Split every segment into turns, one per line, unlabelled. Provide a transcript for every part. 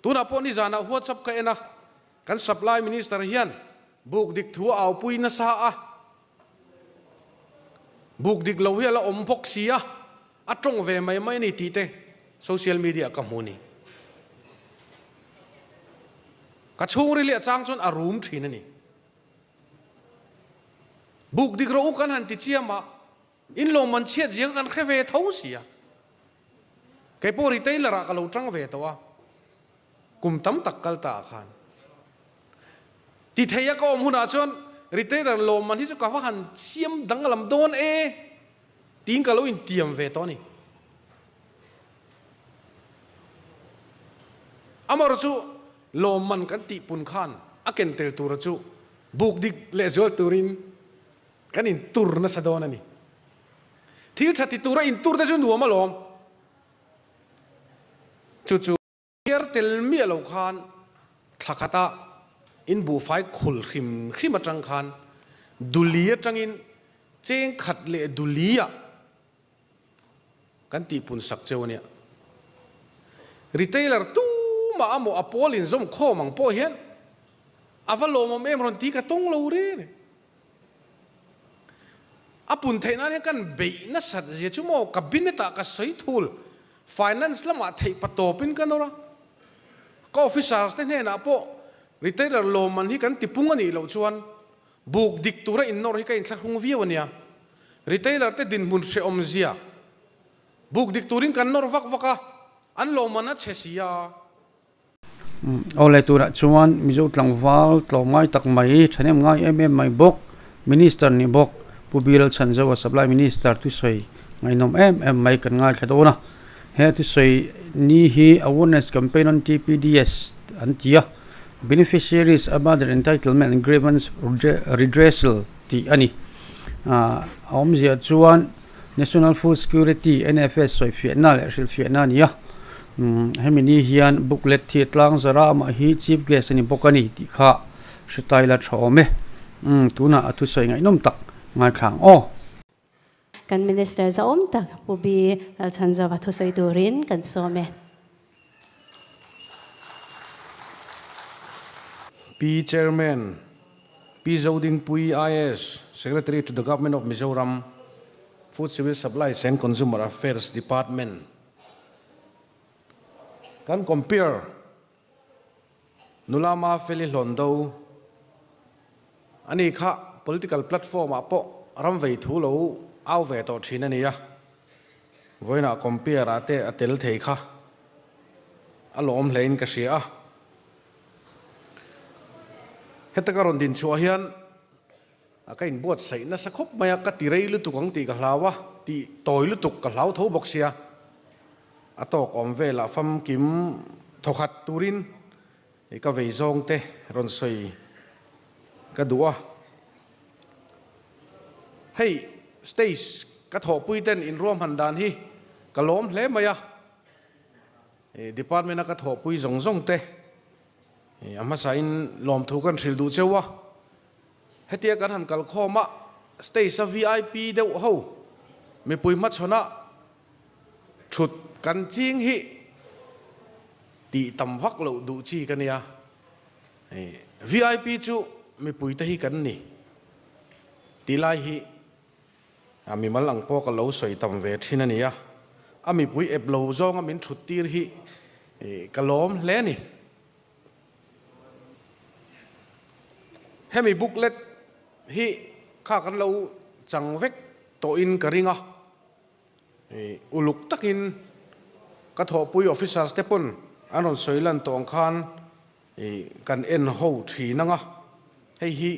Tunah pawh nizanah WhatsApp ka en a, kan Supply Minister hian buk dik thu a aupui nasa a, buk dik lo hi a la awm bawk si a, a tawng ve mai mai a ni tih te social media ah ka hmu a ni. Ka chhungril hi a chang chuan a rum thin a ni. Buk dik rawh u kan han ti chiam a, In lawmman chhiat zia kan hre ve tho sia. Kei pawh retailer ah ka lo tang ve tawh a, kum tam tak kal ta ah khan. Ti thei a ka awm hunah chuan retailer lawmman hi chu ka va han siam danglam dawn e tiin ka lo intiam ve tawh a ni. Amaherawhchu chu lawmman kan tihpun khan a ken tel tura chu buk dik lehzual turin Kan intur nasa dawn a ni. Thil tha ti tura intur te chu nuam alawm. Chu chu hiar tel miah lo khan thla khata in buhfai khul hrim hrim atang khan duli atangin cheng khat leh duliah kan tihpun sak cheu a nia. Retailer tumah amaw a pawl inzawm khawm ang pawh hian a va lawmawm em rawn ti ka tawng lo reng reng. A pun theih nan hian kan beih nasat zia chu maw cabinet ah ka sawi thul, finance lamah theih pa tawpin ka nawr a, ka officers te hnenah pawh retailer lawmman hi kan tipung a nih loh chuan buk dik tura innawr hi ka inthlahrung viau a nia. Retailer te dinhmun hrehawm zia buk dik turin kan nawr vak vak a, an lawmman a chhe si a.
Aw le turah chuan Mizo tlangval tlawm ngai tak mai thahnem ngai em em mai bawk Minister ni bawk Pu Bill Chhanzoa Supply Minister thusawi ngaihnawm em em mai kan ngaithla dawn a he thusawi ni hi Awareness Campaign on TPDS an ti a Beneficiaries about their entitlement and grievance redressal tih a ni ah a awmzia chuan National Food Security, NFS, sawifiahna leh hrilhfiahna a ni a. Hemi ni hian booklet hi tlang zara amah hi Chief Guest a ni bawk a ni tih kha hre ta ila tha awm e. Tunah a thusawi ngaihnawm tak ngaithla ang aw.
Kan Minister zahawm tak Pu B. Lalchhanzova thusawi turin kan sawm e.
Pi Chairman, Pi Zodingpui IAS, Secretary to the Government of Mizoram, Food Civil Supplies and Consumer Affairs Department. Kan compere nula Mafeli Hlawndo ani kha political platform ah pawh ram vei thu lo au ve tawh thin a ni a. Vawiinah compere ah te a tel thei kha a lawm hlein ka hria a. Heta ka rawn din chhuah hian ka inbuatsaih nasa khawp mai a, ka ti rei lutuk ang tih ka hlau a, tih tawi lutuk ka hlau tho bawk sia. A tawk awm velah famkim thawkhat turin ka vei zawng te rawn sawi ka duh a. Hei stage ka thawhpui ten inruahman dan hi ka lawm hle mai a. Department a ka thawhpui zawng zawng te a hmasain lawmthu kan hrilh duh cheu a, hetia kan han kal khawm a stage a vip deuh ho mipui hmachhawn a thut kan ching hi tih tam vak loh duh chi ka nia, vip chu mipui te hi kan ni tih lai hi. A mimal ang pawh ka lo sawi tam ve thin a nia, a mipui ep lo zawnga min thut tir hi ka lawm hle a ni. Hemi booklet hi kha kan lo chang vek tawhin ka ring a, uluk takin ka thawhpui officers te pawn an rawn sawi lan tawh ang khan Kan en ho thin ang a, hei hi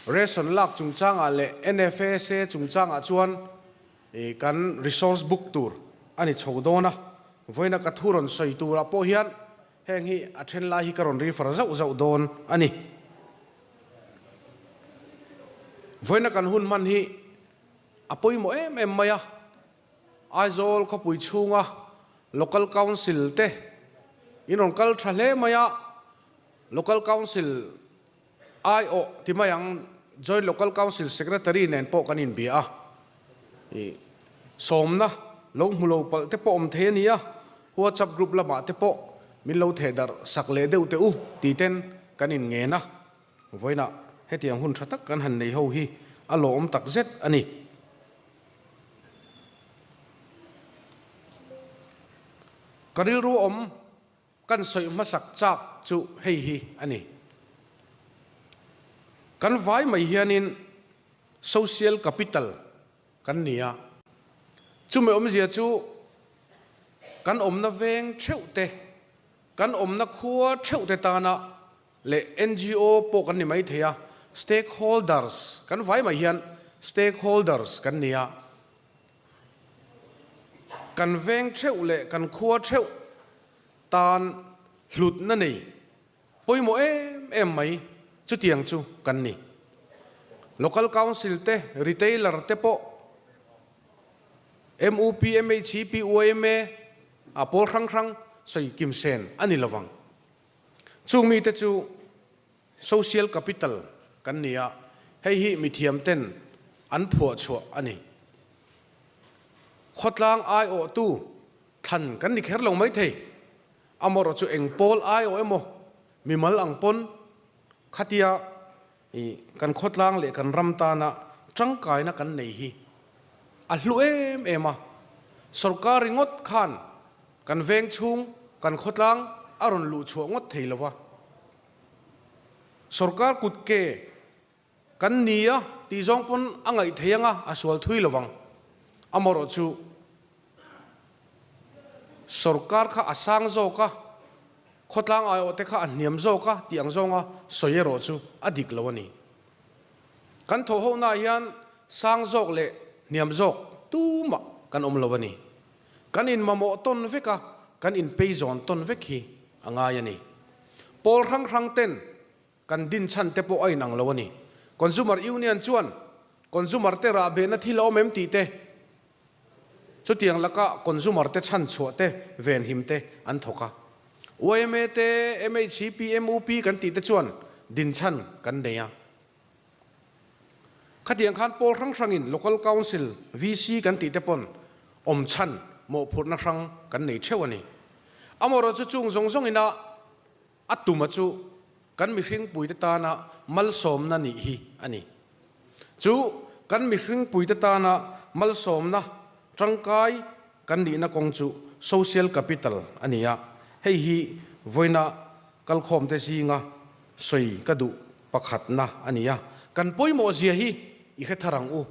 ration lak chungchangah leh NFASA chungchangah chuan kan resource book tur a ni chho dawn a, vawiina ka thu rawn sawi turah pawh hian heng hi a then lai hi ka rawn refer zauh zauh dawn a ni. Vawiina kan hun hman hi a pawimawh em em mai a, Aizawl khawpui chhunga Local Council te in rawn kal tha hle mai a, Local Council aiawh ti mai ang Joint Local Council Secretary nen pawh kan inbia a, ih sawmna lo hmu lo palh te pawh awm thei a ni a, WhatsApp group lamah te pawh min lo theh darh sak leh deuh teh u tih ten kan in ngen a, vawiinah hetiang hun tha tak kan han nei ho hi a lawmawm tak zet a ni. Ka rilru awm kan sawi hmasak chak chu hei hi a ni. Kan vai mai hianin social capital kan ni a. Chumi awmzia chu kan awmna veng theuh te, kan awmna khua theuh te tana leh NGO pawh kan ni mai thei a, stakeholders kan vai mai hian stakeholders kan ni a. Kan veng theuh leh kan khua theuh tan hlutna nei Pawimawh em em mai chutiang chu kan ni. Local Council te, Retailer te pawh MUP, MHCP, YMA a pawl hrang hrang sawi kim sen a ni lovang. Chung mite chu Social Capital kan ni a, hei hi mithiam ten an phuah chhuah a ni. Khawtlang aiawhtu thlan kan ni kher lo maithei. Amaherawh chu eng pawl aiawh emaw mimal ang pawn khatia i kan khawtlang leh kan ram tana tangkaina kan nei hi a hlu em em a. Sorkar ringawt khan kan veng chhung kan khawtlang a rawn luh chhuah ngawt thei lo va. Sorkar kut ke kan ni a tih zawng pawn a ngaih thei anga a sual thui lo vang. Amaherawh chu Sorkar kha a sang zawk a, khawtlang aiawh te kha a hniam zawk a tih ang zawnga sawi erawh chu a dik lo a ni. Kan thawhhonaah hian sang zawk leh hniam zawk tumah kan awm lo a ni. Kan inmamawh tawn vek a, kan inpeizawn tawn vek hi a ngai a ni. Pawl hrang hrang ten Kan din chhan te pawh a inang lo a ni. Consumer Union chuan consumer te rahbehna thil a awm em tih te, chutiang laka consumer te chhan chhuah te venhim te an thawk a. Yma te, MHCP, MUP kan tih te chuan din chhan kan nei a. Khatiang khan pawl hrang hrangin Local Council, VC kan tih te pawn awm chhan mawhphurhna hrang kan nei theuh a ni. Amaherawhchu chung zawng zawngina A tuma chu kan mihringpuite tana malsawmna nih hi a ni. Chu kan mihringpuite tana malsawmna tangkai kan nihna kawng chu social capital a ni a, hei hi vawiina kalkhawmte zinga sawi ka duh pakhatna a ni a. Kan pawimawhzia hi i hre thar ang u.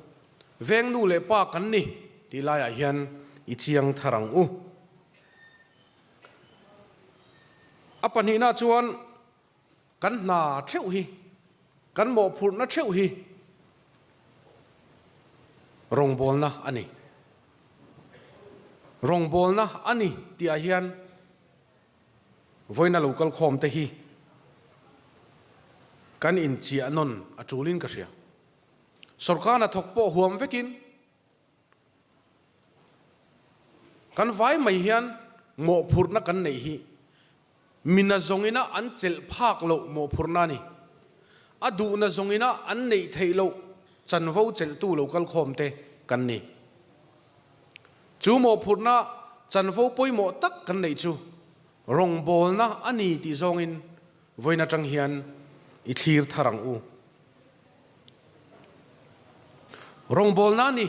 Veng nu leh pa kan ni tih laiah hian i chiang thar ang u. A pahnihna chuan kan hna theuh hi, kan mawhphurhna theuh hi rawngbawlna a ni. Rawngbawlna a ni tihah hian vawiina lo kalkhawm te hi kan inchiah nawn a tulin ka hria. Sorkar hnathawk pawh huam vekin Kan vai mai hian mawhphurhna kan neih hi mina zawngina an chelh phak loh mawhphurhna a ni. A duhna zawngina an neih theih loh chanvo chelhtu lo kalkhawm te kan ni. Chu mawhphurhna chanvo pawimawh tak kan neih chu rawngbawlna a ni tih zawngin vawiin atang hian i thlir thar ang u. Rawngbawlna ni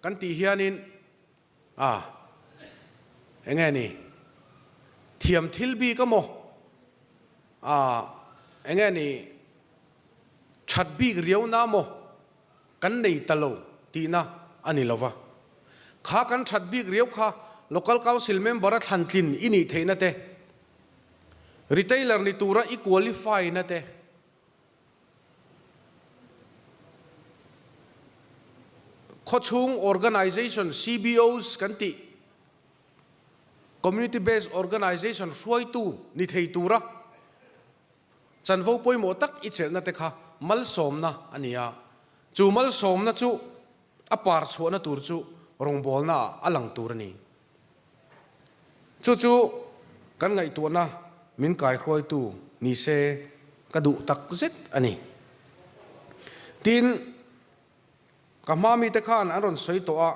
kan tih hianin a enge ni thiam thil bik emaw a enge ni that bik riauna emaw kan nei ta lo tihna a ni lova. Kha kan that bik riau kha Local Council member a thlan tlin i nih theihna te, Retailer ni tura i qualify na te, Khawchhung Organization, CBOs, kan tih, Community Based Organization hruaitu ni thei tura chanvo pawimawh tak i chelhna te kha malsawmna a ni a. Chu malsawmna chu a par chhuahna tur chu rawngbawlna ah a lang tur a ni. Chu chu kan ngaihtuahna min kaihruaitu ni se ka duh tak zet a ni. Tin, ka hma mite khan an rawn sawi tawh a,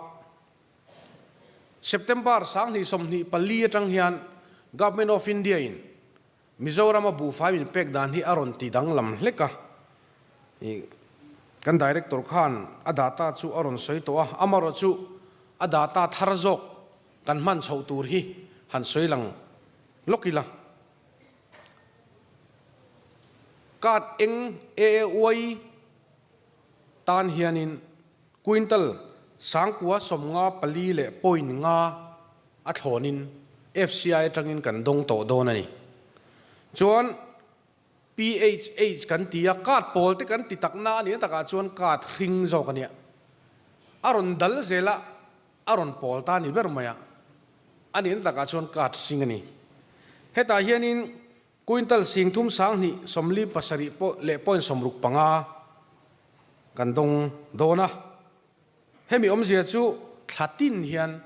September 2024 atang hian Government of India in Mizorama buhfai min pek dan hi a rawn ti danglam hlek a, kan Director khan a data chu a rawn sawi tawh a, amarawh chu a data thar zawk kan hman chhoh tur hi han sawi lang lawk ila. Card eng AAY tan hianin quintal sangkua sawmnga pali leh point nga a thlawnin FCI atangin kan dawng tawh dawn a ni. Chuan PHH kan ti a, card pawl te kan ti takna a nih takah chuan card hring zawk a nia. A rawn dal zel a, a rawn pawl ta a ni ber mai a, a nihna takah chuan card hring a ni. Hetah hianin quintal singthum sanghnih sawmli pasarih leh point sawmruk panga kan dawng dawn a. Hemi awmzia chu thla tin hian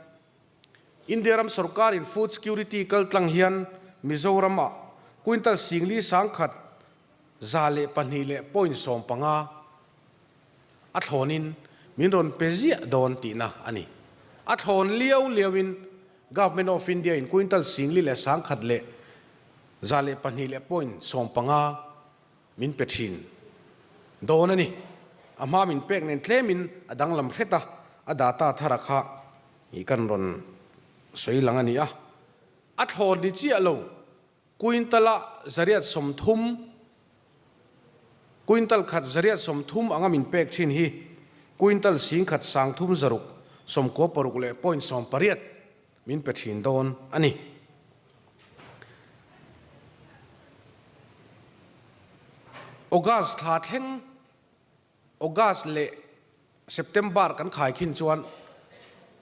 India ram sorkarin food security kaltlang hian Mizoram-ah quintal singli sangkhat 102 leh point 15 a thlawnin min rawn pe ziah dawn tihna a ni. A thlawn liau liauin Government of India-in quintal singli leh sangkhat leh 102 leh point 15 min pe thin dawn a ni. A hma min pek nen tlemin a danglam hret a, a data thar a kha i kan rawn sawi lang a ni a. A thlawn ni chiah lo, quintal-a 130, quintal khat 130 anga min pek thin hi quintal 10,000 30 zaruk 96 leh point 18 min pe thin dawn a ni. August thla thleng, August leh September kan khai khin chuan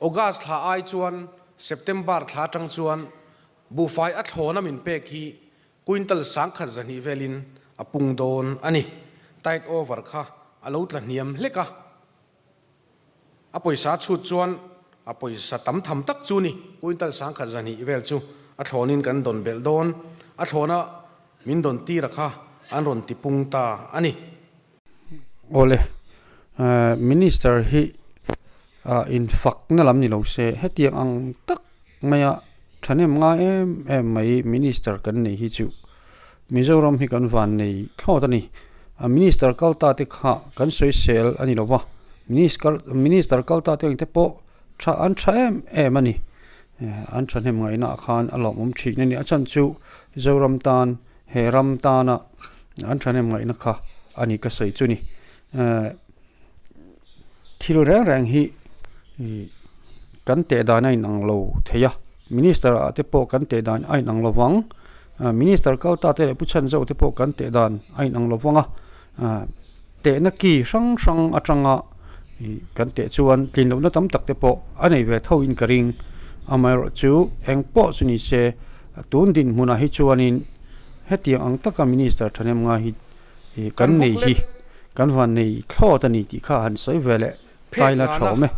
August thla ai chuan September thla atang chuan buhfai a thlawna min pek hi quintal sangkhat zahnih velin a pung dawn a ni. Tide over kha a lo tla hniam hlek a. A pawisa chhut chuan a pawisa tam tham tak chu ni, quintal sangkhat zahnih vel chu a thlawnin kan dawn belh dawn, a thlawna min dawn tira kha an rawn ti pung ta a ni.
Awle, Minister hi infakna lam ni lo se, hetiang ang tak maia thahnem ngai em em mai Minister kan nei hi chu Mizoram hi kan van nei thlawt a ni. Minister kal ta te kha kan sawisel a ni lo va, Minister kal ta te ang te pawh tha an tha em em a ni. An thahnem ngaihna ah khan a lawmawm thin a ni. A chhan chu Zoram tan he ram tana an thahnem ngaihna kha a ni ka sawi chu ni. Thil reng reng hi kan teh dan a inang lo thei a, Minister ah te pawh kan teh dan a inang lo vang, Minister kal ta te leh Pu Chhanzo te pawh kan teh dan a inang lo vang a, tehna ki hrang hrang atanga kan teh chuan tlin lohna tam tak te pawh a nei ve tho in ka ring, amaherawh chu eng pawh chu ni se tun dinhmunah hi chuanin hetiang ang taka Minister thahnem ngai hi Kan nei hi kan van nei thlawt a ni tih kha han sawi ve leh tai la tha awm e,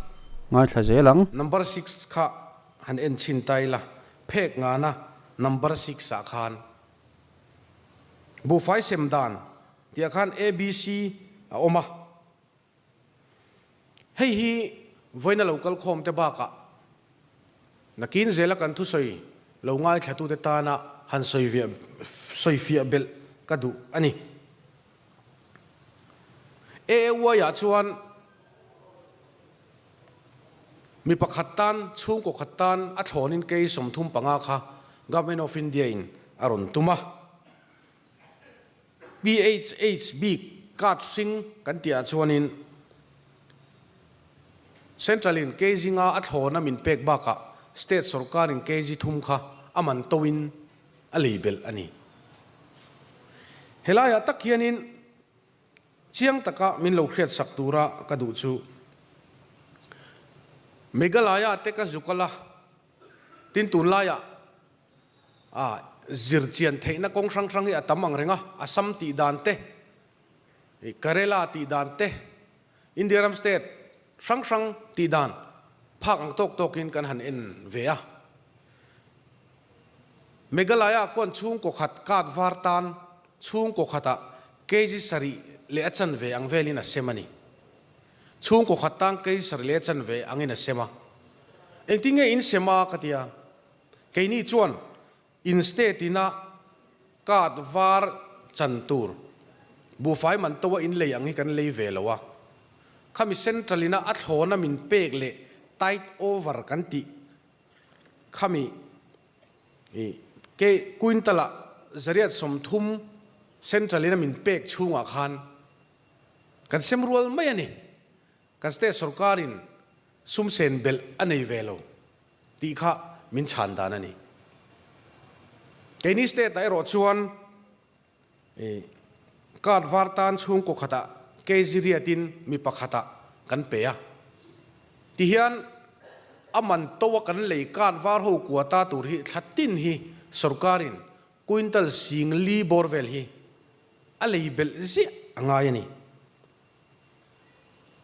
ngaithla zel ang.
Number six kha han en chhin tai la, phek ngana number six ah khan buhfai sem dan tih ah khan ABC a awm a, hei hi vawiina lo kal khawm te bakah nakin zela kan thusawi lo ngaithlatute tana han sawi fiah belh ka duh a ni. AAY-ah chuan mi pakhat tan, chhungkaw khat tan a thlawnin kei 35 kha Government of India-in a rawn tum a. PHH bik card hring kan tih ah chuanin Central in kg nga a thlawna min pek bakah State sorkar in kg thum kha a man to in a lei belh a ni. Helaiah tak hianin chiang taka min lo hriatsak tura ka duh chu Meghalaya te ka zuk ala tin tunlaiah A zir chian theihna kawng hrang hrang hi a tam ang reng a, Assam tih dan te, Kerala tih dan te, India ram state hrang hrang tih dan phak ang tawk tawkin kan han en ve a. Meghalaya khuan chhungkaw khat card var tan chhungkaw khatah kg sarih leh a chanve ang velin a sem a ni. Chhungkaw khat tan kg sarih leh a chanve angin a sem a. Engtin nge in sem a ka ti a. Keini chuan in state ina Card var chan tur buhfai man to a in lei ang hi kan lei ve lo a. Khami central ina a thlawna min pek leh tight over kan tih khami i ke quintal ah 130 central ina min pek chhungah khan kan sem rual mai a ni. Kan state sorkarin sum sen belh a nei ve lo tih kha min chhan dan a ni. Keini state ah erawh chuan i card var tan chhungkaw khatah kg riatin mi pakhatah kan pe a. Tihian a man to a kan lei card var ho kuata tur hi thla tin hi sorkarin quintal 4000 bawr vel hi a lei belh ziah a ngai a ni.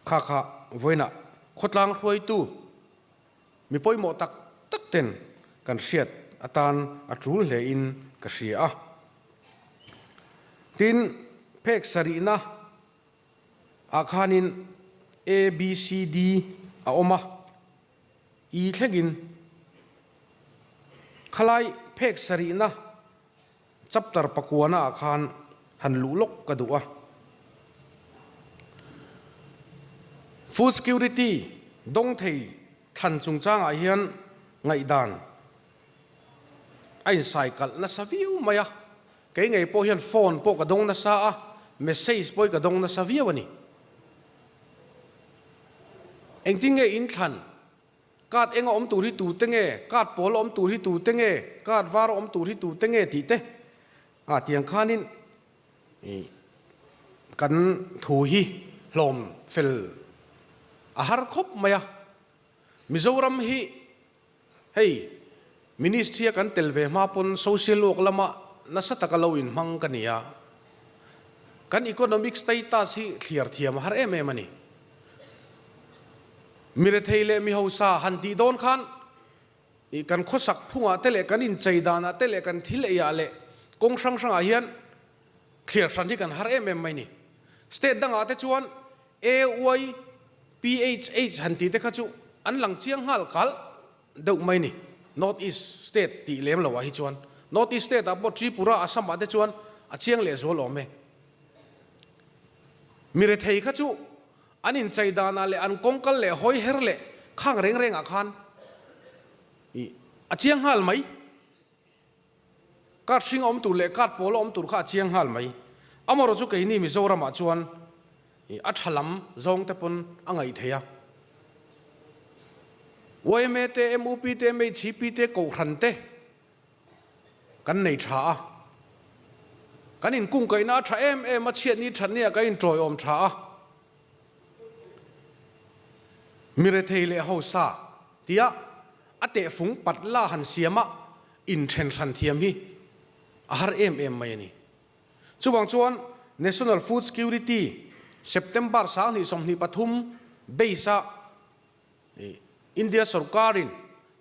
Kha kha vawiinah khawtlang hruaitu mi pawimawh tak tak ten kan hriat atan a tul hle in ka hria a. Tin, phek sarihna ah khanin A, B, C, D a awm a, E thlengin khalai phek sarihna Chapter pakuana ah khan han luh lawk ka duh a. Food security dawng thei thlan chungchangah hian ngaihdan a insai kalh nasa viau mai a. Kei ngei pawh hian phone pawh ka dawng nasa a, message pawh hi ka dawng nasa viau a ni. Engtin nge inthlan Card eng a awm tur hi tute nge? Card pawl a awm tur hi tute nge? Card var a awm tur hi tute nge? tih te ah tiang khanin ih kan thu hi hlawm fel a har khawp mai a. Mizoram hi hei Ministry a kan tel ve hma pawn social work lama nasa taka lo inhmang ka ni a. Kan economic status hi thliar thiam a har em em a ni. Mi rethei leh mi hausa han tih dawn khan ih kan khawsak phungah te leh kan inchei danah te leh kan thil eiah leh kawng hrang hrangah hian thliar hran hi kan har em em mai ni. State dangah te chuan AYPHH han tih te kha chu an lang chiang nghal kalh deuh mai ni. North East state tih lem loah hi chuan North East state ah pawh Tripura, Assam ah te chuan a chiang lehzual awm e. Mi rethei kha chu An inchei danah leh an kawngkal leh hawi her leh khang reng rengah khan ih a chiang nghal mai. Card hring a awm tur leh card pawl a awm tur kha a chiang nghal mai. Amaherawhchu chu keini Mizoramah chuan ih a tha lam zawng te pawn a ngaih theih a. Yma te, mup te, MHP te, Kohhran te kan nei tha a. Kan inkungkaihna a tha em em a, chhiatni thatni ah kan intawiawm tha a. Mi rethei leh hausa tia a tehfung pat la han siam a inthen hran thiam hi a har em em mai a ni. Chuvang chuan National Food Security September 2023 base a India sorkarin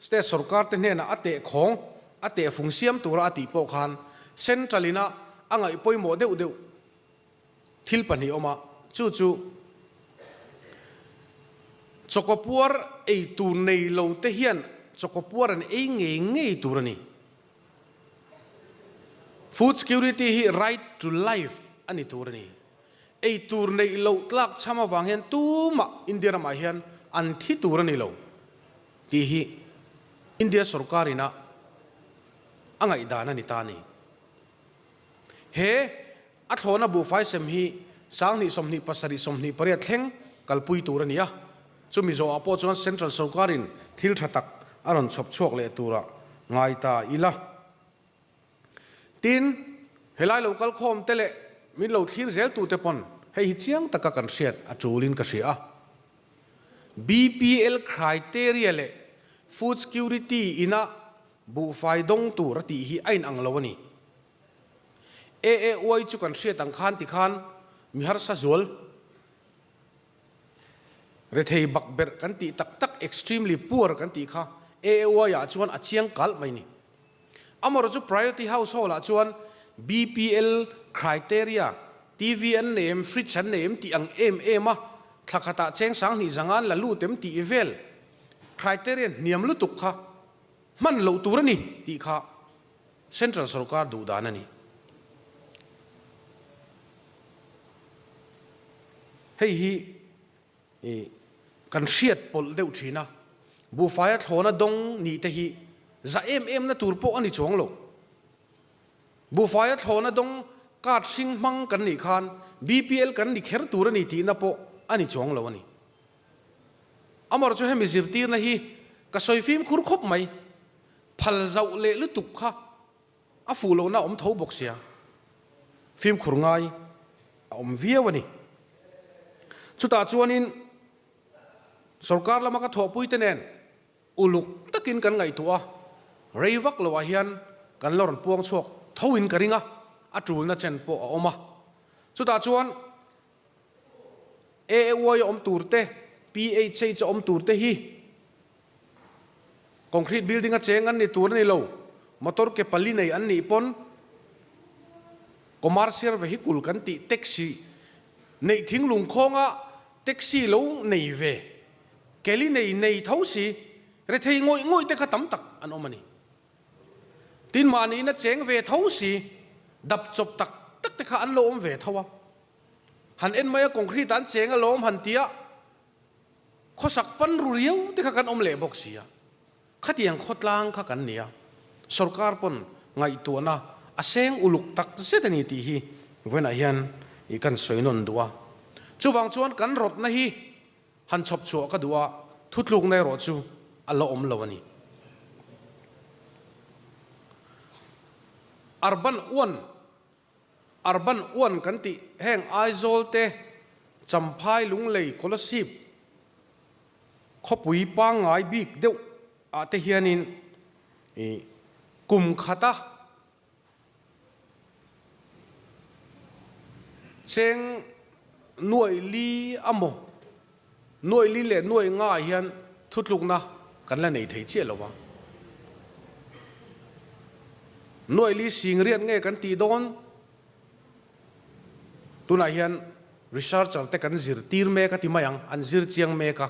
state sorkar te hnenah a tehkhawng, a tehfung siam tura a tih pawh khan Central ina a ngaih pawimawh deuh deuh thil pahnih awm a, chu chu chawkawpuar ei tur nei lo te hian chawkawpuar an ei ngei ngei tur a ni. Food security hi right to life a ni tur a ni. Ei tur neih loh tlak chham avang hian tumah India ramah hian an thi tur a ni lo tih hi India sorkar ina a ngaihdan a ni ta a ni. He a thlawhna buhfai sem hi 2027 28 thleng kalpui tur a ni a, chumi zawhah pawh chuan Central sorkarin thil tha tak a rawn chhawp chhuak leh turah ngai ta ila. Tin, helai lo kal khawm te leh min lo thlir zel tute pawn hei hi chiang taka kan hriat a tulin ka hria a. BPL criteria leh food security ina buhfai dawng tur a tih hi a inang lo a ni. AAY chu kan hriat ang khan tikhan mi harsa zual rethei bakberh kan tih tak tak extremely poor kan tih kha AAY ah chuan a chiang kalh mai ni. Amaherawh chu priority household ah chuan BPL criteria, TV an nei em, fridge an nei em tih ang em em a, thla khatah cheng 2000 zanga an la lut em tih vel criteria hniam lutuk kha hman loh tur a ni tih kha Central sorkar duh dan a ni. Hei hi kan hriat pawlh deuh thin a, buhfaia thlawna dawng nih te hi za em em na tur pawh a ni chuang lo. Buhfaia thlawna dawng card hring hmang kan nih khan BPL kan ni kher tur a ni tihna pawh a ni chuang lo a ni. Amaherawhchu chu hemi zirtirna hi ka sawi fimkhur khawp mai, phal zauh leh lutuk kha a fuh lohna a awm tho bawk sia, fimkhur ngai a awm viau a ni. Chutah chuanin sorkar lama ka thawhpuite nen uluk takin kan ngaihtuah a, rei vak loah hian kan la rawn puang chhuak thoin ka ring a, a tulna chen pawh a awm a. Chutah chuan AAY a awm tur te, PHH a awm tur te hi Concrete building a cheng an ni tur a ni lo, motor ke pali nei an nih pawn commercial vehicle kan tih taxi neih thinglung khawnga taxi lo nei ve, keli nei nei tho si, rethei ngawih ngawih te kha tam tak an awm a ni. Tin mahniin a cheng ve tho si, dap chawp tak tak te kha an lo awm ve tho a. Han en mai a concrete ah an cheng alawm han ti a, Khawsak pan ru riau te kha kan awm leh bawk si a, khatiang khawtlang kha kan ni a, sorkar pawn ngaihtuahna a seng uluk tak zet a ni tih hi vawiinah hian i kan sawi nawn duh a. Chuvang chuan kan rawtna hi han chhawp chhuah ka duh a, thutlukna erawh chu a la awm lo a ni. Urban One Urban One kan tih heng Aizawl te, Champhai, Lunglei, Kolasib khawpui pangngai bik deuh ah te hianin ih kum khata cheng nuaih li amaw nuaih li leh nuaih nga ah hian thutlukna kan la nei thei chiah lo a. Nuaih li sing riat nge kan tih dawn? Tunah hian researcher te kan zirtir mek a ti mai ang, an zir chiang mek a.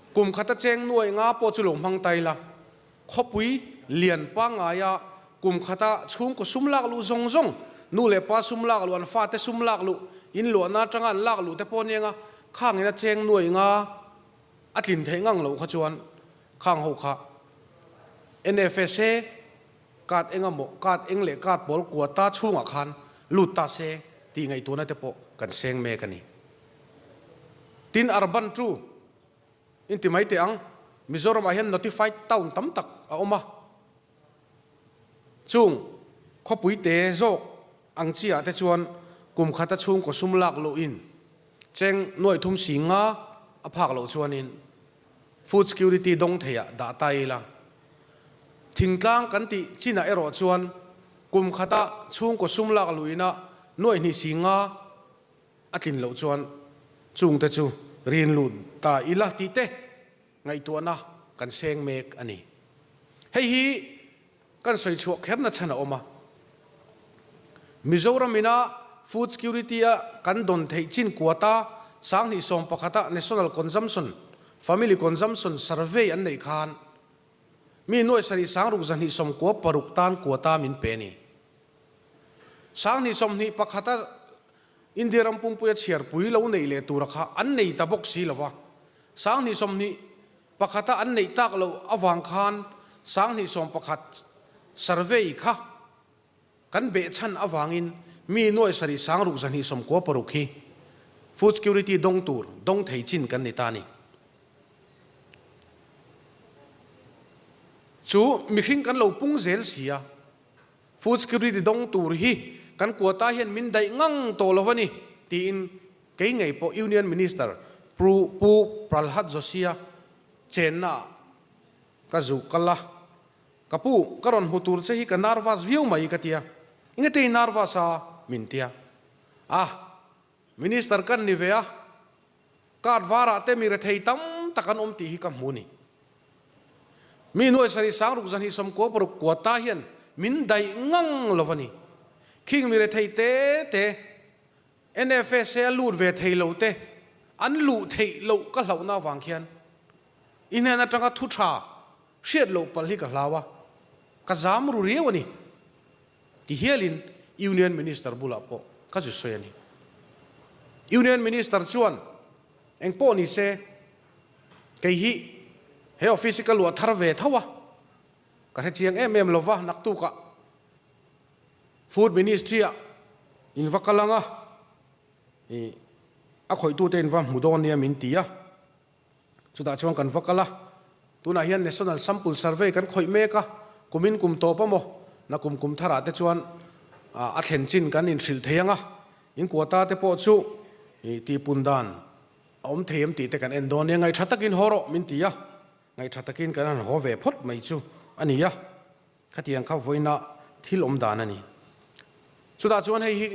Kum khata cheng nuaih nga pawh chu lo hmang ta ila, khawpui lian pangngaia kum khata chhungkaw sum lak luh zawng zawng, nu leh pa sum lak luh, an fate sum lak luh, in luahna atanga an lak luh te pawh aniang a, khangin a cheng nuaih nga a tlin theih ngang loh kha chuan khang ho kha NFSA card eng emaw card eng leh card pawl quota chhungah khan lut ta se tih ngaihtuahna te pawh kan seng mek a ni. Tin urban chu in ti mai teh ang, Mizoramah hian notified town tam tak a awm a, chung khawpui te zawk ang chi ah te chuan kum khata chhungkaw sum lak loh in Cheng nuaithum si nga a phak loh chuanin food security dawng theiah dah ta ila. Thingtlang kan tih chinah erawh chuan kum khata chhungkaw sum lak luihna nuaihnih si nga a tlin loh chuan chungte chu rin lut ta ila tih te ngaihtuahna kan seng mek a ni. Hei hi kan sawi chhuah kherna chhan a awm a. Mizoram ina food security a kan dawn theih chin kuata 2011 a National Consumption, Family Consumption Survey an neih khan mi nuai sarih sangruk zahnih sawmkua paruk tan kuata min pe a ni. 2021 a India ram pumpuia chhiarpui lo neih leh tura kha an nei ta bawk si lova. 2020 Pakhata an neih tak loh avang khan 2011 survey kha kan behchhan avangin mi nuai sarih sangruk zahnih sawmkua paruk hi food security dawng tur dawng thei chin kan ni ta a ni. Chu mihring kan lo pung zel si a, food security dawng tur hi kan kuata hian min daih ngang tawh lo a ni tiin Kei ngei pawh Union Minister Pru Pu Pralhad Joshi-a chenna ah ka zu kal a, Ka pu, ka rawn hmu tur che hi ka nervous viau mai ka tia. Enge te i nervous a? min tia. A, Minister kan ni ve a, card varah te mi rethei tam tak an awm tih hi ka hmu ni. Mi nuai sarih sangruk zahnih sawmkua paruk kua ta hian min daih ngang lo va ni. Khing mi rethei te te NFSA a lut ve thei lo te an luh theih loh ka hlauhna avang khian i hnen atanga thu tha hriat loh palh hi ka hlau a, ka zam ru riau a ni ti hialin Union Minister bulah pawh ka zu sawi a ni. Union Minister chuan eng pawh ni se kei hi he office hi ka luah thar ve tho a, ka hre chiang em em lova naktukah Food Ministry ah in va kal ang a, ih a khawihtute in va hmu dawn nia min ti a. Chutah chuan kan va kal a, tunah hian National Sample Survey kan khawih mek a, kumin kum tawp a maw, na kum kum tharah te chuan a thlen chin kan inhrilh thei ang a, in quota te pawh chu tihpun dan a awm thei em tih te kan en dawn nia, ngaihṭha takin haw rawh min ti a, ngaihṭha takin kan han haw ve phawt mai chu a ni a, khatiang kha vawiina thil awm dan a ni. Chutah chuan hei hi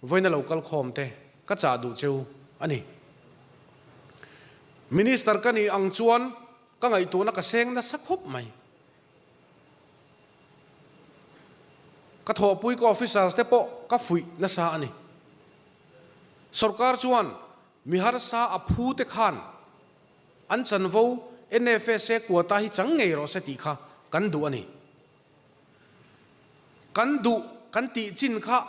Vawiina lo kal khawm te ka chah duh cheu a ni. Minister ka nih ang chuan ka ngaihtuahna ka seng nasa khawp mai. Ka thawhpui ka officers te pawh ka fuih nasa a ni. Sorkar chuan mi harsa a phu te khan an chanvo NFSA quota hi chang ngei rawh se tih kha kan duh a ni. Kan duh kan tih chin kha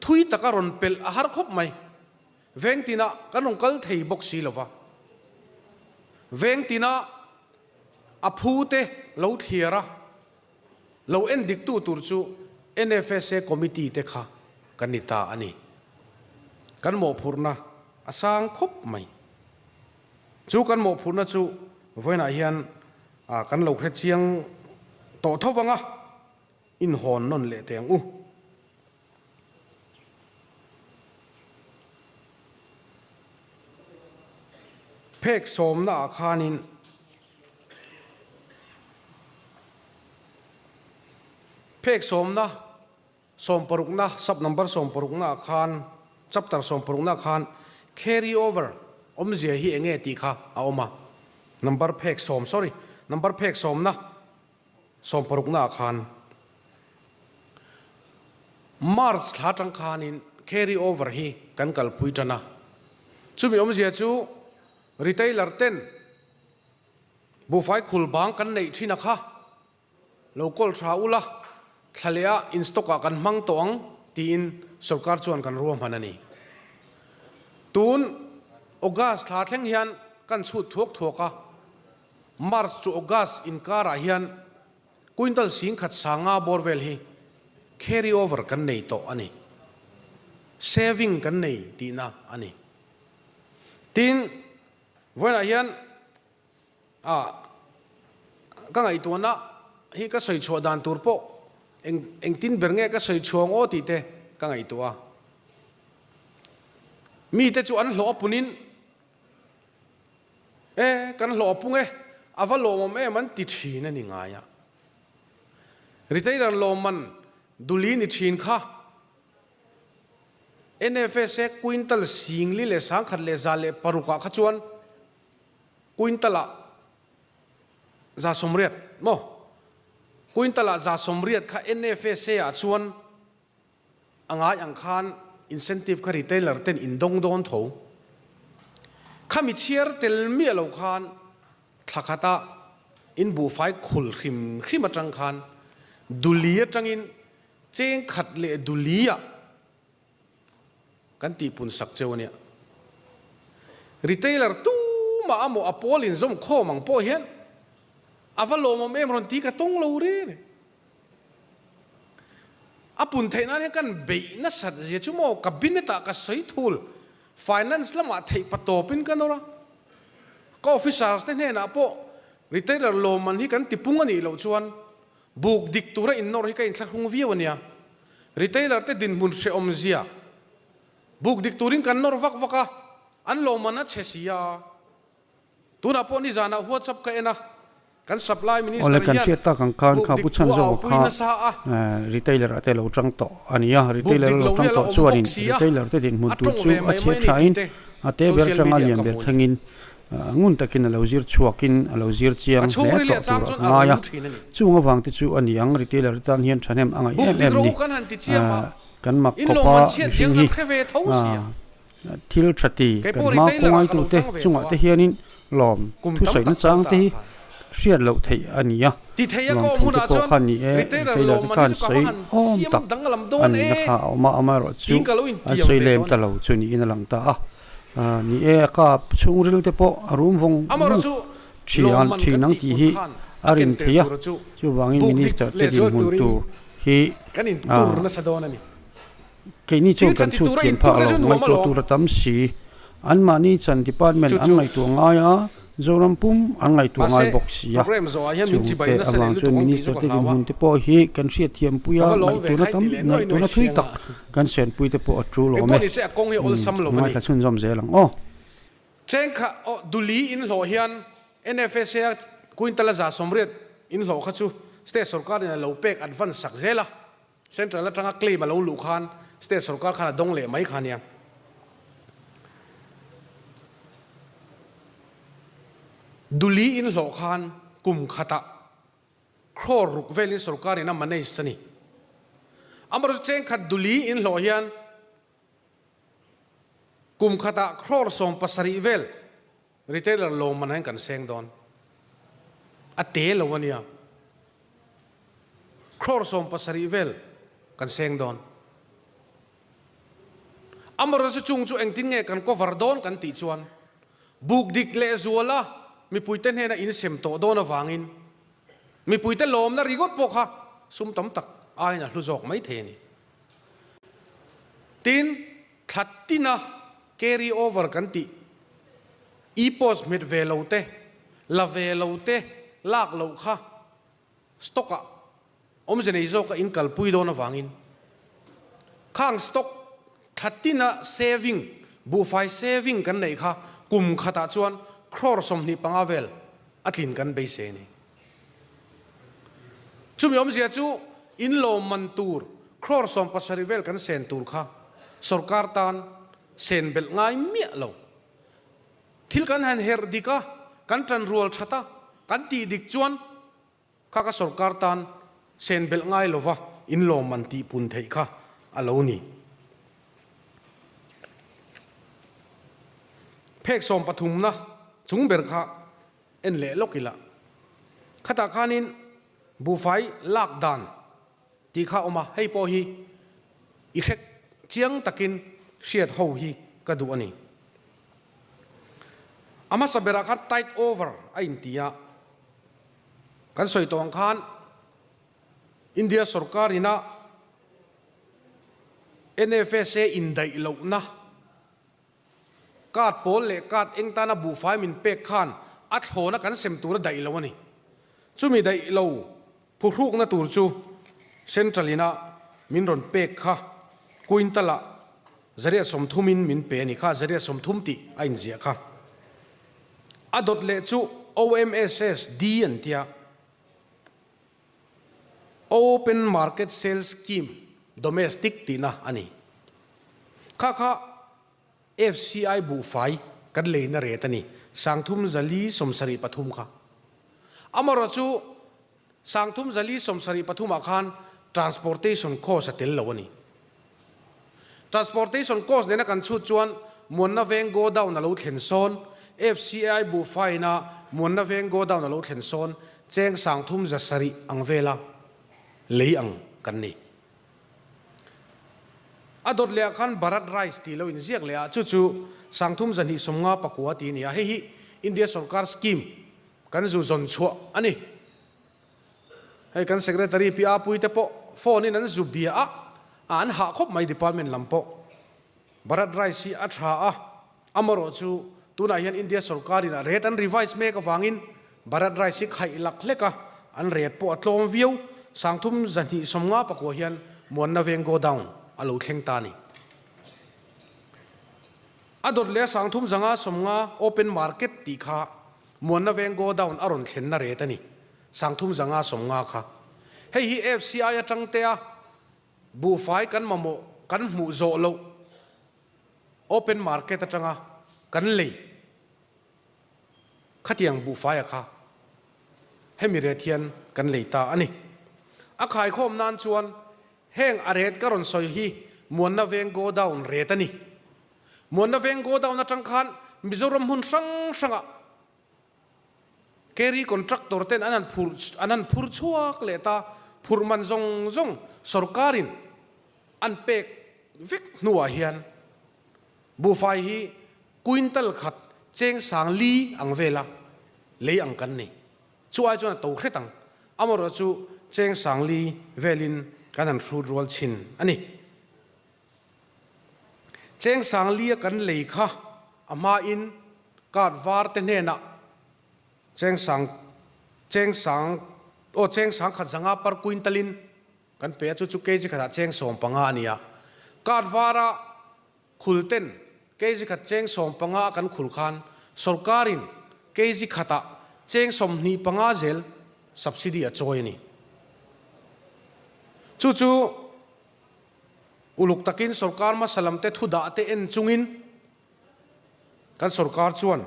thui taka rawn pelh a har khawp mai. Veng tinah kan rawn kal thei bawk si lova. Veng tina a phu te lo thliar a, lo en diktu tur chu NFSA committee te kha kan ni ta a ni. Kan mawhphurhna a sang khawp mai. Chu kan mawhphurhna chu vawiinah hian kan lo hre chiang tawh tho vang a, inhawn nawn leh teh ang u. Phek sawmna ah khanin phek sawmna Sawmparukna, sub number sawmparukna ah khan, chapter sawmparukna ah khan carry over awmzia hi enge tih kha a awm a, number phek sawm, sorry, number phek sawmna sawmparukna ah khan March thla atang khanin carry over hi kan kalpui tan a, chumi awmzia chu retailer ten buhfai khul bang kan neih thin a kha. Lo kawl tha ula, thla leh ah in stock ah kan hmang tawh ang tiin sorkar chuan kan ruahman a ni. Tun August thla thleng hian kan chhut thuak thuak a, March to August inkar ah hian quintal singkhat sanga bawr vel hi carry over kan nei tawh a ni. Saving kan nei tihna a ni. Tin, vawiinah hian A, ka ngaihtuahna hi ka sawi chhuah dan tur pawh eng engtin ber nge ka sawi chhuah ang aw tih te ka ngaihtuah a. Mite chu an hlawh a punin, E, kan hlawh a pung e, a va lawmawm em an ti thin a ni ngai a. Retailer lawmman duli ni thin kha NFSA quintal singli leh 1606 ah kha chuan Quintal ah 180 maw? Quintal ah 180 kha NFSA ah chuan a ngai ang khan incentive kha retailer ten in dawng dawn tho. Khami chhiar tel miah lo khan thla khat ah in buhfai khul hrim hrim atang khan duli atangin cheng khat leh duli ah Kan tihpun sak cheu ania. Retailer tumah a maw a pawl inzawm khawm ang pawh hian a va lawmawm em rawn ti ka tawng lo reng reng. A pun theih nan hian kan beih nasat zia chu maw cabinet ah ka sawi thul finance lamah theih pa tawpin ka nawr a. Ka officers te hnenah pawh retailer lawmman hi kan tipung a nih loh chuan buk dik tura innawr hi ka inthlahrung viau ania. Retailer te dinhmun hrehawm zia buk dik turin kan nawr vak vak a, an lawmman a chhe si a. Tunah pawh nizanah WhatsApp ka en a, kan supply
Awle
minister
kan
hian
hriat tak ang khan
buk
kha
dik
Pu
thu a
Chhanzova
aupui
kha
nasa a.
retailer ah te lo tang tawh a ni a,
Buk
retailer
dik
a lo
lo hi
tang
a la
tawh
awm bawk
chuanin
si a,
retailer te dinhmun
a
tur
tawng
chu
ve
a
mai
chhiat
mai a ni
thain
tih te
a te ber
social
tanga
media
lian
ka
ber
hmu a ni.
thlengin Ngun takin a lo zir chhuakin a lo zir
Ka
chiang hle
chhungril
tawh
a chang
tur a
chuan
ka
a
ngai a.
rul thin a ni.
Chung avang te chu a ni ang, retailer tan hian thahnem a ngaih
Buk
em
dik
em
rawh
ni.
u kan han ti chiam a,
Kan mak
in
khawpa
lawmman chhiat
mihring
ziang
hi
kan hre ve tho si a.
Thil tha ti
Kei
kan
pawh
hma
retailer ah ka lo
kawngaitute
tang ve
chungah
tawh
te
a,
hianin lawm
kum tam
thusawi
tak
nachang
kal
te
ta
hi
khan.
hriat loh theih a ni a.
Ti thei a ka awm
Lawmthu te
hunah
pawh
chuan
kha ni e,
retailer
retailer te
lawmman hi
khan
chu ka va
sawi
han
awm
siam
tak
danglam
a
dawn
nihna
e
kha a awm a, amaherawh chu
tiin ka lo
an
intiam
sawi
ve
lem
dawn
ta
a ni.
lo chu niin a lang ta a. Ni e, a kap chhungril te pawh a rum vawng
Amaherawh
vawng
chu
thian
lawmman
thin
kan
ang
tih
tih
pun
hi
khan
a
a ken
rin
tel
thei a,
tura chu
chuvangin
buk dik
Minister te
lehzual
dinhmun
turin
tur hi
kan intur nasa dawn a ni.
Keini
Thil
chuan
tha
kan
ti
chhut
tura
thiam
intur
phak
na
lo,
chu nuam
ngaihtuah
alawm.
tur a tam si. Anmahni chan department
Chu
an
chu.
ngaihtuah ngai a, Zoram pum an ngaihtuah ngai
Mahse,
bawk si a.
program zawhah hian min
Chungte
chibai nasa leh
avang chuan
lutuk ang tih chu
Minister
ka
te
hlau a.
dinhmun te pawh hi kan hriat thiam pui
Ka
a,
va lawm ve
ngaihtuahna
khai
tam,
ti leh nuai nuai
ngaihtuahna thui
siang
tak
a.
kan senpui te pawh a tul awm e.
Engpawh nise a kawng hi awlsam lo a ni.
Ngaithla chhunzawm zel ang aw.
Chengkha aw Duli inhlawh hian NFSA a quintal a 180 inhlawh kha chu state sorkar in a lo pek advance sak zel a. Central atanga claim a lo luh khan state sorkar khan a dawng leh mai kha nia. Duli inhlawh khan kum khatah crore ruk velin sorkar in a manage a ni. Amaherawhchu chengkhat Duli inhlawh hian kum khatah crore 70 vel retailer lawmman ah hian kan seng dawn. A te lo a nia. Crore 70 vel kan seng dawn. Amaherawhchu chung chu engtin nge kan cover dawn kan tih chuan buk dik leh zuala mipuite hnena insem tawh dawn avangin mipuite lawmna ringawt pawh kha sum tam tak aiin a hlu zawk mai thei a ni. Tin, thla tina carry over kan tih, e-post hmet ve lo te, la ve lo te lak loh kha stock ah awmze nei zawka in kalpui dawn avangin khang stock thla tina saving, buhfai saving kan neih kha kum khatah chuan crore 25 vel a tlin kan beisei a ni. Chumi awmzia chu in lawmman tur crore 70 vel kan sen tur kha sorkar tan sen belh ngai miah lo. Thil kan han herh dik a, kan tan rual that a, kan tih dik chuan kha ka sorkar tan sen belh ngai lova in lawmman tih pun theih kha a lo ni. Phek 13 na chung ber kha en leh lawk ila. Khatah khanin buhfai lak dan tih kha awm a, hei pawh hi i hrek chiang takin hriat ho hi ka duh a ni. A hmasa berah khan tight over a inti a, kan sawi tawh ang khan India sorkar ina NFSA indaih lohna Card pawl leh card eng tana buhfai min pek khan a thlawna kan sem tur a daih lo a ni. Chumi daih lo phuhrukna tur chu Central ina min rawn pek kha quintal ah 130 in min pe a ni kha, 130 tih a inziah kha. A dawt leh chu OMSS D an tia. Open Market Sales Scheme, Domestic, tihna a ni. Kha kha FCI buhfai kan leina ret a ni, 3,073 kha. Amaherawhchu 3,073 ah khan transportation cost a tel lo a ni. Transportation cost nena kan chhut chuan Muanna Veng Godown a lo thlen sawn, FCI buhfaina Muanna Veng Godown a lo thlen sawn cheng 307 ang vela lei ang kan ni. A dawt leh ah khan Bharat Rice tih lo inziak leh ah chu chu 3,259 tih a ni a, hei hi India sorkar scheme kan zu zawn chhuah a ni. Hei kan Secretary Pi Apuii te pawh phone in an zu bia a, an hah khawp mai department lam pawh. Bharat Rice hi a tha a, amarawh chu tunah hian India sorkar in a rate an revise mek avangin Bharat Rice hi khaih lak hlek a, an rate pawh a tlawm viau, 3,259 hian Muanna Veng Godown a lo thleng ta a ni. A dawt leh a 3,590 open market tih kha Muanna Veng Godown a rawn thlenna rate a ni, 3,590 kha. Hei hi FCI atang te a buhfai kan mamawh kan hmuh zawh loh open market atanga kan lei khatiang buhfaia kha hemi rate hian kan lei ta a ni. A khaikhawm nan chuan heng a rate ka rawn sawi hi Muanna Veng Godown rate a ni. Muanna Veng Godown atang khan Mizoram hmun hrang hrangah. Carry contractor ten an han phur an han phur chhuak leh ta, phurh man zawng zawng sorkarin an pek vek hnuah hian buhfai hi quintal khat cheng sang li ang vela lei ang kan ni. Chu ai chuan a to hret ang. Amaherawh chu cheng sang li velin kan han hrut rual chhin a ni. Cheng sang lia kan lei kha a hmain card var te hnenah cheng sang cheng sang aw cheng sang khat zanga par quintal-in kan pe a, chu chu kg khatah cheng 15 a ni a. Card vara khul ten kg khat cheng 15 a kan khul khan sorkarin kg khatah cheng 25 zel subsidy a chawi a ni. Chu chu Uluk takin sorkar hmasa lamte thu dah te en chungin kan sorkar chuan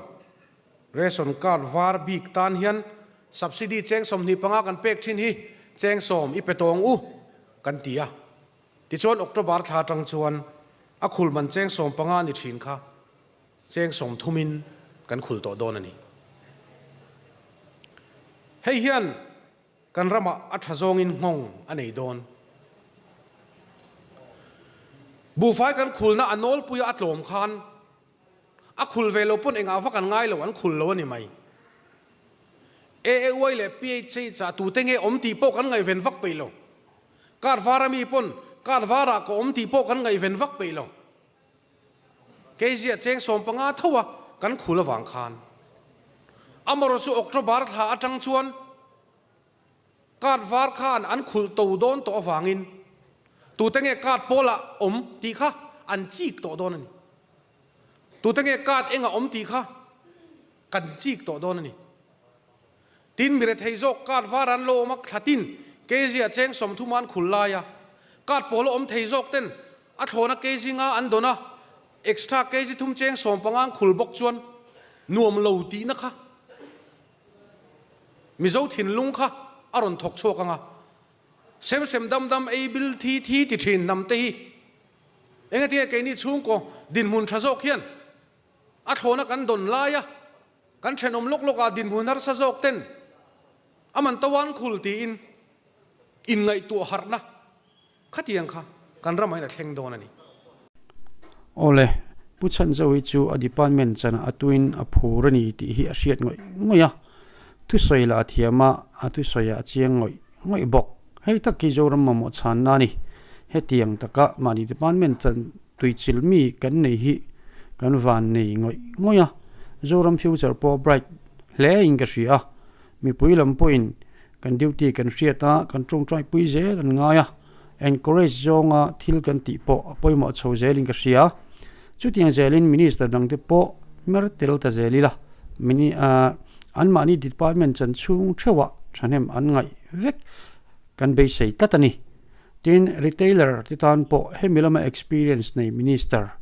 ration card var bik tan hian subsidy cheng 25 kan pek thin hi cheng 10 i pe tawng u kan ti a. Tichuan October thla atang chuan a khul man cheng 15 ni thin kha cheng 30 in kan khul tawh dawn a ni. Hei hian Kan ramah a tha zawngin nghawng a nei dawn. Buhfai kan khulna a nawlpuia a tlawm khan a khul ve lo pawn engah vak an ngai lo, an khul lo a ni mai. AAY leh PHA chah tute nge awm tih pawh kan ngaihven vak peih lo. Kar vara mi pawn kar varah ka awm tih pawh kan ngaihven vak peih lo. Keizia cheng 15 tho a kan khul avang khan amarawh chu October thla atang chuan card var khan an khulh to dawn tawh avangin tute nge card pawlah awm tih kha an chik tawh dawn a ni. Tute nge card engah awm tih kha kan chik tawh dawn a ni. Tin, mi rethei zawk card var an lo awm a, thlatin kg a cheng 30 an khul lai a, card pawl a awm thei zawk ten a thlawna kg nga an dawn a, extra kg thum cheng 15 an khul bawk chuan nuam lo tihna kha Mizo thinlung kha a rawn thawk chhuak ang a, sem sem dam dam ei bil thi thi ti thin hnam te hi engatinge keini chhungkaw dinhmun tha zawk hian a thlawna kan dawn lai a, Kan thenawm lawk lawkah dinhmun harsa zawk ten a man to an khul tiin inngaihtuah harhna khatiang kha kan ramah hian a thleng dawn a ni.
Awle, Pu Chhanzo hi chu a department chanah a tuin a phur a ni tih hi a hriat ngawih ngawih a, thusawi lah a thiam a, a thusawi ah a chiang ngawih ngawih bawk. Hei tak hi Zoram mamawh chhanna a ni. Hetiang taka mahni department chan tuichilh mi kan nei hi kan van nei ngawih ngawih a, Zoram future pawh bright hle in ka hria a, mipui lam pawhin kan duty kan hriat a, kan tawngtai pui zel an ngai a, encourage zawnga thil kan tih pawh a pawimawh chho zelin ka hria. Chutiang zelin minister dangte pawh hmer tel ta zel ila, mini anmahni department chan chhung theuhah thahnem an ngaih vek kan beisei tlat a ni. Tin, retailer te tan pawh hemi lama experience nei minister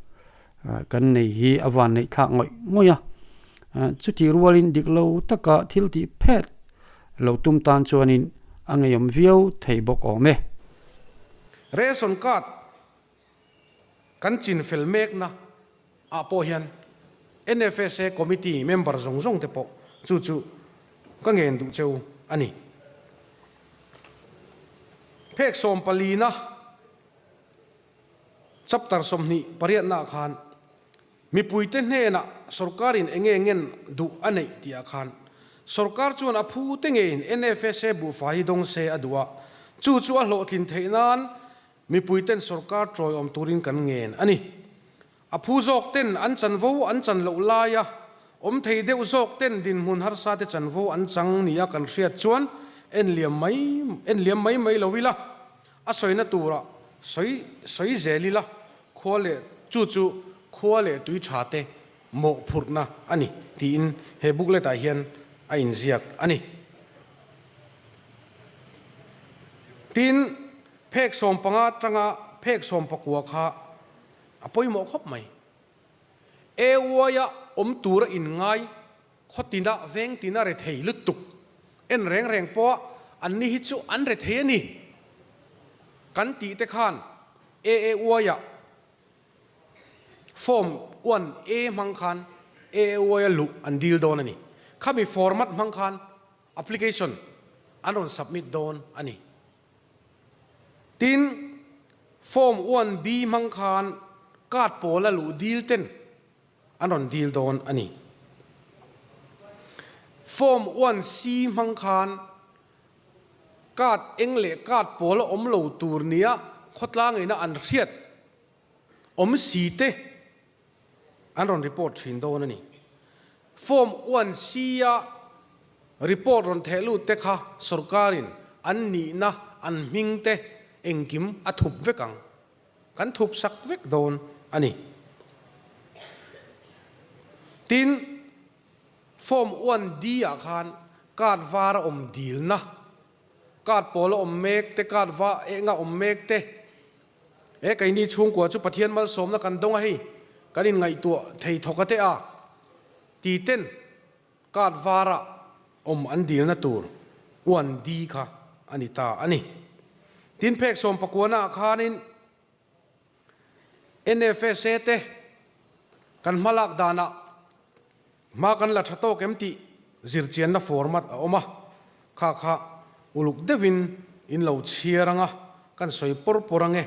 kan nei hi a van neih thlak ngawih ngawih a. Chuti rualin dik lo taka thil tih phet lo tum tan chuanin a ngeiawm viau thei bawk awm e.
Ration card kan chin fel mekna ah pawh hian NFSA committee member zawng zawng te pawh chu chu ka ngen duh cheu a ni. Phek 14na chapter 28na ah khan mipuite hnenah sorkarin eng nge ngen duh a neih tih ah khan sorkar chuan a phu te ngeiin NFSA buhfai hi dawng se a duh a, chu chu a hlawhtlin theih nan Mipuiten sorkar tawiawm turin kan ngen a ni. A phu zawk ten an chanvo an chan loh laia awm thei deuh zawk ten dinhmun harsa te chanvo an chang nia kan hriat chuan en liam mai en liam mai mai lo ila, a sawina tura sawi sawi zel ila khua leh chu chu khua leh tui tha te mawhphurhna a ni tiin he booklet ah hian a inziak a ni. Tin, Phek 15 atanga phek 19 kha a pawimawh khawp mai. AY-a awm tura inngai khawtina vengtina rethei lutuk en reng reng pawha anni hi chu an rethei a ni kan tih te khan AAY-a form 1A hmang khan AAY-a luh an dil dawn a ni. Khami format hmang khan. application an rawn submit dawn a ni. Tin, Form 1B hmang khan card pawla luh dil ten an rawn dil dawn a ni. Form 1C hmang khan card eng leh card pawla awm lo tur nia khawtlangina an hriat awm si te an rawn report thin dawn a ni. Form 1C a report rawn theh lut te kha sorkarin an nihna an hming te engkim a thup vek ang. Kan thup sak vek dawn a ni. Tin, Form 1D ah khan card var a awm dilna, card pawl a awm mek te, card va eng a awm mek te, He keini chhungkua chu Pathian malsawmna kan dawng a hei, kan inngaihtuah thei thawk a teh a, ti ten card varah awm an dilna tur uan di kha a ni ta a ni. Tin phek sawmpakuana ah khanin NFSA te kan hmalak danah hma kan la tha tawk em tih zirchianna format a awm a, kha kha uluk deuhin in lo chhiar ang a, kan sawi pawr pawr ang e.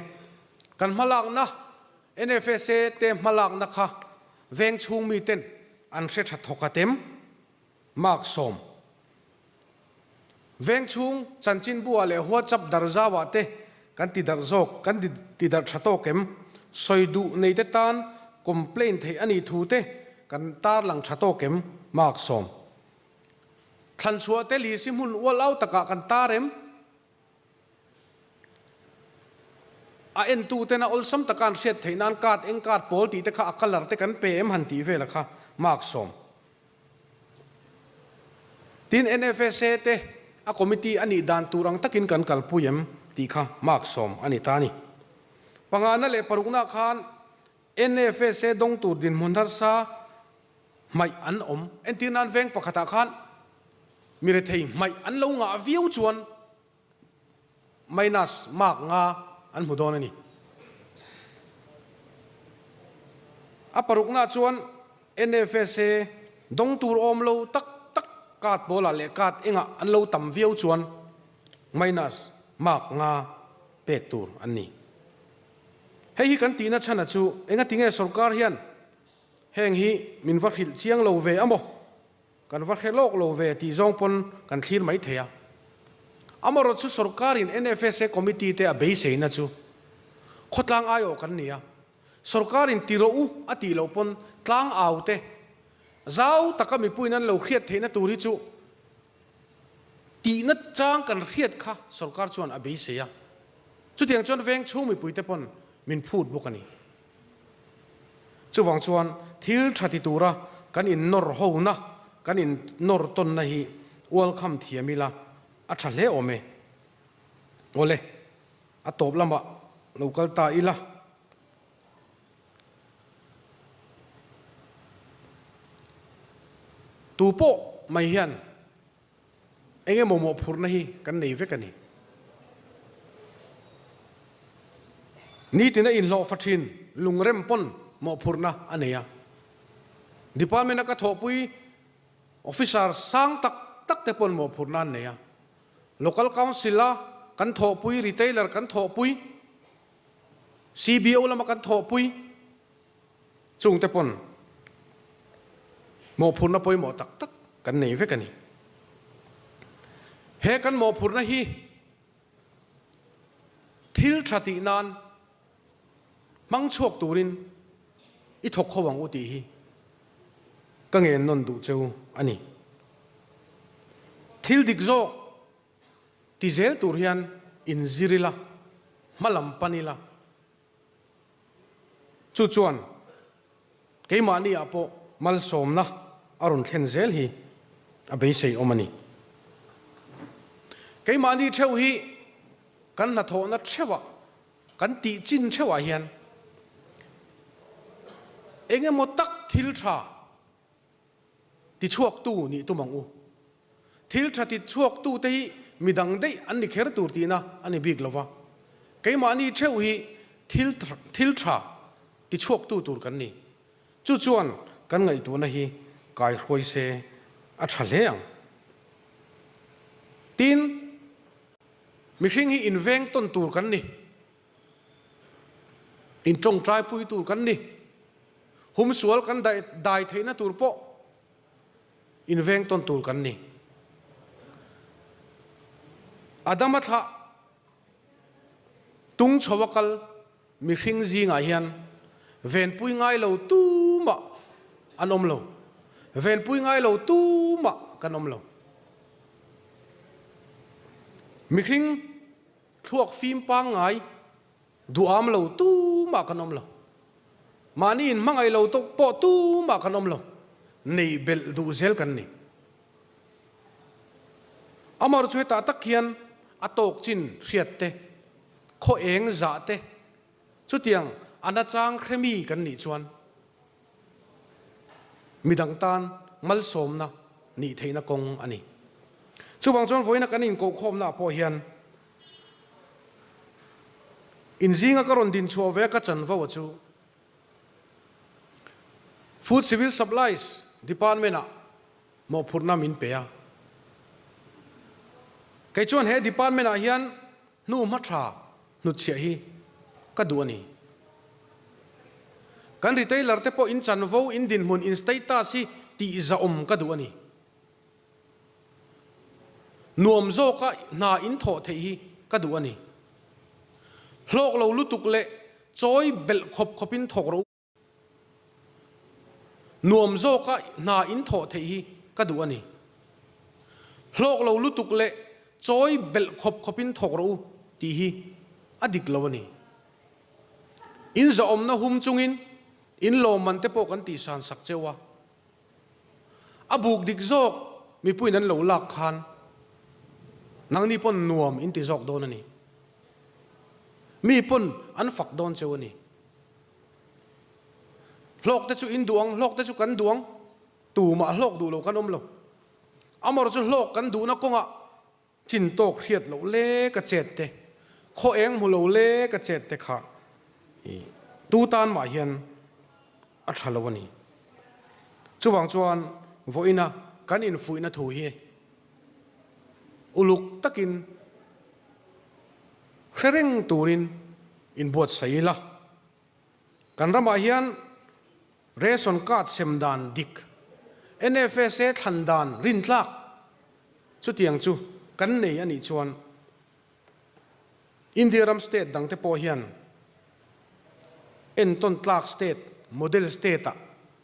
Kan hmalakna, NFSA te hmalakna kha veng chhung miten an hre tha thawk a tem, mark 10. Veng chhung chanchinbu ah leh WhatsApp dar zau ah te kan ti darh zawk, kan ti darh tha tawk em? Sawi duh nei te tan complain theih a nih thu te kan tarlang tha tawk em? Mark 10. Thlanchhuah te lisi hmun ual au takah kan tar em? A entu tena awlsam taka an hriat theih nan card eng card pawl tih te kha a colour te kan pe em han tih vel a kha mark 10. Tin NFSA te a committee a nih dan tur ang takin kan kalpui em tih kha mark 10 a ni ta a ni. Pangana leh parukna khan NFSA dawng tur dinhmun harsa hmaih an awm. Entir nan veng pakhatah khan mi rethei hmaih an lo ngah viau chuan minus mark nga an hmu dawn a ni. A parukna chuan NFSA dawng tur awm lo tak tak card pawlah leh card engah an lo tam viau chuan minus mark nga pek tur an ni. Hei hi kan tihna chhana chu engatinge sorkar hian heng hi min va hrilh chiang lo ve amaw, kan va hre lawk lo ve tih zawng pawn kan thlir mai thei a. Amarawh chu sorkarin NFSA committee te a beiseina chu khawtlang aiawh kan ni a, sorkarin ti rawh u a tih loh pawn tlang au te zau taka mipuiin an lo hriat theihna tur hi chu tihna chang kan hriat kha sorkar chuan a beisei a. Chutiang chuan veng chhung mipuite pawn min phut bawk a ni. Chuvang chuan thil tha ti tura kan in nawr hona, kan in nawr tawnna hi ualkham thiam ila a tha hle awm e. Awle, a tawp lamah lo kal ta ila. Tu pawh mai hian eng emaw mawhphurhna hi kan nei vek a ni. Nitin a inhlawhfa thin lungrem pawn mawhphurhna a nei a. Department a ka thawhpui officer sang tak tak te pawn mawhphurhna an nei a. Local Council a kan thawhpui retailer kan thawhpui CBO lama kan thawhpui chungte pawn mawhphurhna pawimawh tak tak kan nei vek a ni. He kan mawhphurhna hi thil tha tih nan hmang chhuak turin i thawk ho ang u tih hi ka ngen nawn duh cheu a ni. Thil dik zawk ti zel tur hian inzir ila, hmalam pan ila. Chu chuan keimahni ah pawh malsawmna a rawn thlen zel hi a beisei awm a ni. Keimahni theuh hi kan hnathawhna theuhah, kan tih chin theuhah hian eng emaw tak thil tha ti chhuaktu nih tum ang u. Thil tha ti chhuaktu te hi midang daih an ni kher tur tihna a ni bik lova. Keimahni theuh hi thil thil tha ti chhuaktu tur kan ni. Chu chuan kan ngaihtuahna hi kaihruai se a tha hle ang. Tin, mihring hi inveng tawn tur kan ni. Intawngtai pui tur kan ni. Humsual kan dai theihna tur pawh inveng tawn tur kan ni. Adama thlah tung chho a kal mihring zingah hian venpui ngai lo tumah an awm lo. Venpui ngai lo tumah kan awm lo. Mihring thluak fim pangngai duham lo tumah kan awm lo. Mahni in hmangaih lo pawh tumah kan awm lo. Nei belh duh zel kan ni. Amar chu hetah tak hian a tawk chin hriat te, khaw eng zah te, chutiang a nachang hremi kan nih chuan midang tan malsawmna nih theihna kawng a ni. Chuvang chuan vawiina kan inkohkhawmna ah pawh hian inzinga ka rawn dinchhuah ve a ka chanvo a chu Food Civil Supplies Department ah mawhphurhna min pe a. Kei chuan he department ah hian hnu hma tha hnutchhiah hi ka duh a ni. Kan retailer te pawh in chanvo, in dinhmun, in status hi tihzahawm ka duh a ni. Nuam zawka hna in thawh theih hi ka duh a ni. Hlawk lo lutuk leh chawi belh khawp khawpin thawk ro. Nuam zawka hna in thawh theih hi ka duh a ni. Hlawk lo lutuk leh chawi belh khawp khawpin thawk rawh u tih hi a dik lo a ni. In zahawmna hum chungin in lawmman te pawh kan tihsan sak cheu a. A buk dik zawk mipuiin an lo lak khan nangni pawn nuam in ti zawk dawn a ni. Mi pawn an fak dawn cheu a ni. Hlawk te chu in duh ang, hlawk te chu kan duh ang, tumah hlawk duh lo kan awm lo. Amawr chu hlawk kan duhna kawngah chin tawk hriat loh le ka chet te, khaw eng hmu lo le ka chet te kha i tu tan mah hian a tha lo a ni. Chuvang chuan vawiina kan infuihna thu hi uluk takin hre reng turin inbuatsaih ila. Kan ramah hian ration card sem dan dik, NFSA thlan dan rintlak chutiang chu kan nei a nih chuan India ram state dangte pawh hian entawn tlak state, model state ah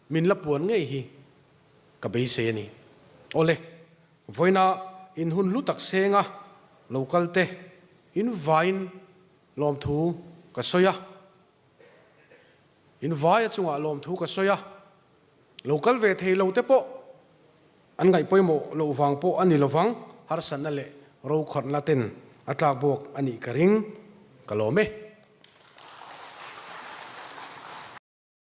min la puan ngei hi ka beisei a ni. Awle, vawiina in hun hlu tak senga lo kal te in vaiin lawmthu ka sawi a. In vaia chungah lawmthu ka sawi a, lo kal ve thei lo te pawh an ngaih pawimawh loh vang pawh a ni lovang, harsatna leh rokhawrhna ten a tlak bawk a nih ka ring, ka lawm e.